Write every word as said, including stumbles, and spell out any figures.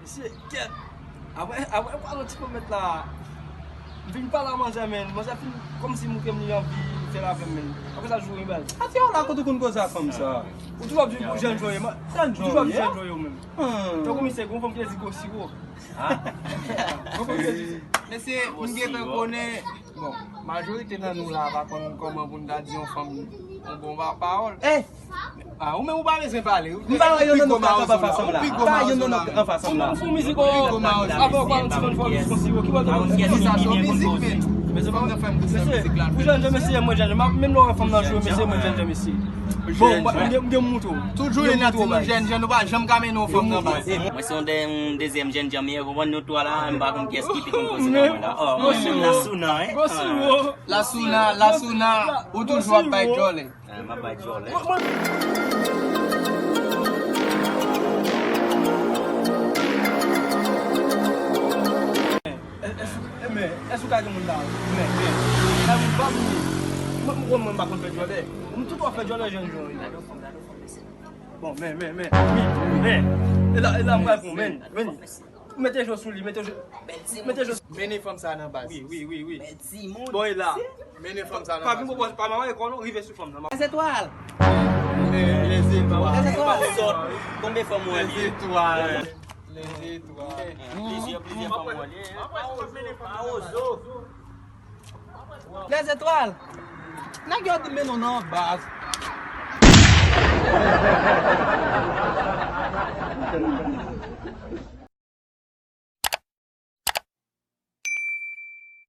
Mesye, kèt. Apre, apre, apre yon ti pòmèt la. M vin pale a manzè, men. Manzè fin kòmsi montre m li anvi fè l avè m, men. Apre sa, l joure baz. Ati, w la kote w konn koze a fanm sa? Ou toujou ap di jèn jòye, man. Ou toujou ap di jèn jòye, ou menm. Tankou misye, gon fanm ki di gwo siwo. Gon fanm ki di. Mesye, m gentan konnen. Bon, majorite nan nou la pa konn kòman pou n ta di yon fanm yon bon pa- pawòl. Eh! Ah, ou menm ou pa bezwen pale. M pa wè youn nan nou k ap anfas ansanm la. Pa youn nan nou k ap anfas ansanm la. Ou fè mizik ou. Avè ou pa yon ti konn fò mizik konsi ou. Ki bò ou te konn mizik, men. Mesye, pou jèn jan mesye, mwen jèn jan. Menm lè w wè fanm nan jwe, mesye, mwen jèn jan mesye. Bon, m gen m gen mouto. Toujou gen yon ti nou jèn jan, nou pa janm ka mennen yon fanm nan baz. Mwen se yon de- yon dezyèm jèn jan, men konprann nou twa la, m pa konn kiyès ki pi konn koze nan mwen la. Oh, mwen menm la sou nan, hein? Gwo siwo. La sou nan, la sou nan, ou toujou ap bay djòlè. Ah, m ap bay djòlè. Èske ou ka gen moun la? Men, men. Sa moun pa moun ye. Mwen, mwen, mwen pa konn fè djòlè. M tout wè fè djòlè jèn jan. Bon, men, men, men. Wi, men. E la, e la, m pral pran, men, men. Mete je w sou li, mete je, mete je w sou. Mennen fanm sa nan baz. Wi, wi, wi, wi. Bon, e la. Mennen fanm sa nan baz. Pa vin pwopoze, pa mare kò non, rive sou fanm nan. Lèzetwal. Lèzetwal. Tonbe fanm ou wè li. Lèzetwal. Lèzetwal. Plizyè, plizyè fanm ou wè li. Lèzetwal. Nèg yo di mennen w nan baz.